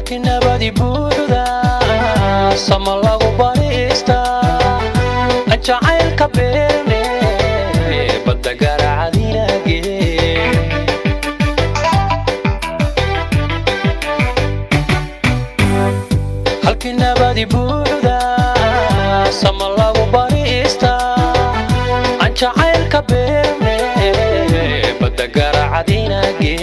Halkii nabadi buuxda, sama lagu barista, jacaylka beerne, badda garacadinage. Halkii nabadi buuxda, sama lagu barista, jacaylka beerne, badda garacadinage.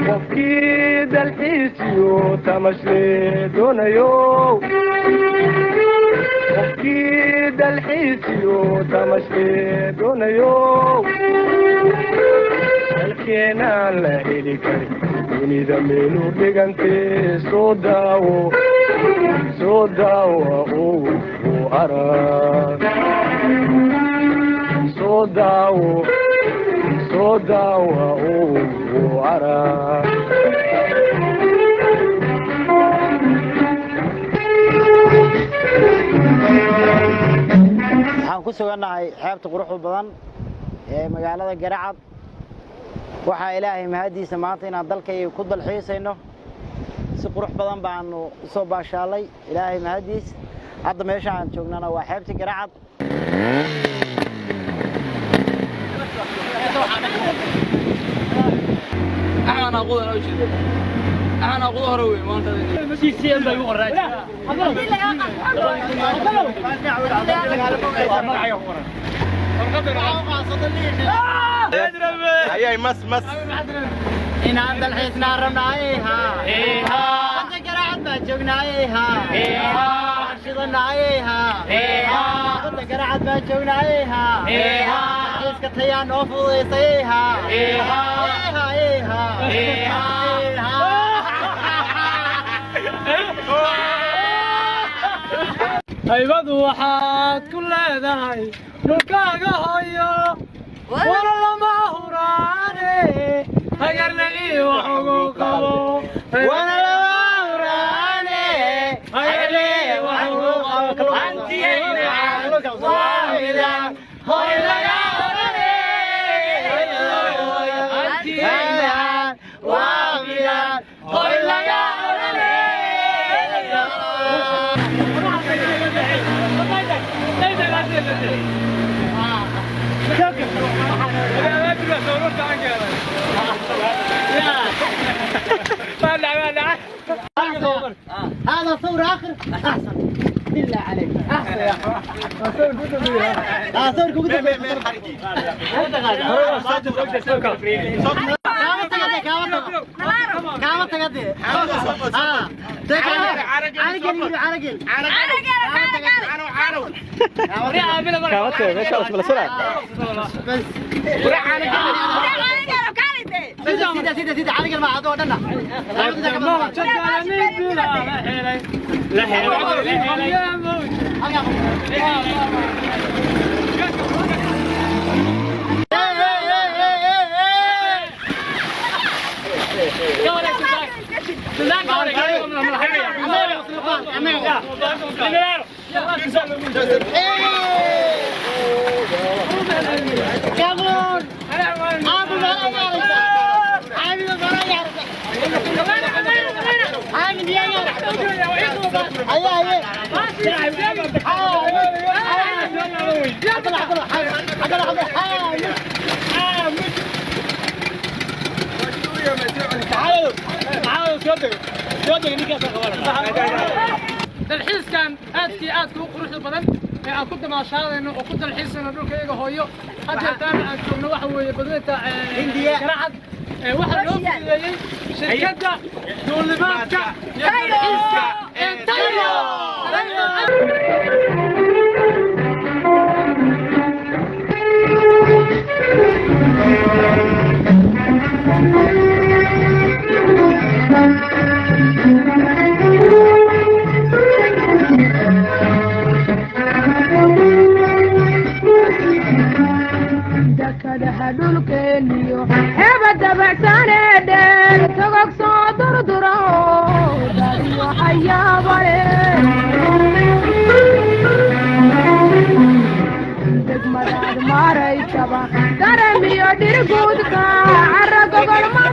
Qofkii dalxiisiyo tamashle doonayo, qofkii dalxiisiyo tamashle doonayo, dalkeenaan la heli karin dunida meelu dhigante, soo daawo, soo daawa oo arag, soo daawo, soo daawa oo arag. Waxaan ku sugannahay xeebta quruxda badan ee magaalada Garacad. Waxaa Ilaahay mahaddiisa maanta inaan dalkayga ku dalxiisayno. Si qurux badan baanu u soo baashaalay, Ilaahay mahaddiis. Hadda meesha aan joognana waa xeebta Garacad. Ayay mas mas. Inaan dalxiisnaa rabnaaye, hadda Garacad baan joognaaye, waxaan shidanaaye, hadda Garacad baan joognaaye, dalxiiska tayaa noo fududaysay. Haybadu waxaad ku leedahay dhulkaaga hooyo, wala lama huraane, hagarna iyo wax ugu qabo. Wana lama huraane, hagarle wax ugu qabo. Hantiyayna waa midaan hoy laga orane. Hantiyayna waa midaan hoy laga orane. هذا صور اخر احسن، بالله عليك احسن يا اخي، صور كوكو. كاما تقدي ها عرقل عرقل. بس سيدة سيدة سيدة عرقل مع عدو دنا. كامون عامل عامل عامل يا ايوه ايوه. اطلع اطلع اطلع اطلع. Dalxiiskan aadkii aadka u quruxda badan ee aan ku damaashaadayno oo ku dalxiisayno dhulka iyaga hooyo, haddeertaana aan joogno waxa weeye badweynta Hindiya. Garacad. Waxaa loo fududeeyey shirkadda duulimaadka iyo dalxiiska. Ee tayo. Dakadaha dhulkeeniyo heeba dabacsanee dheer, togog soo durduro dadiyo hayaabale, degmadaad maraysaba daramiyo dhirguudka cara gogol ma.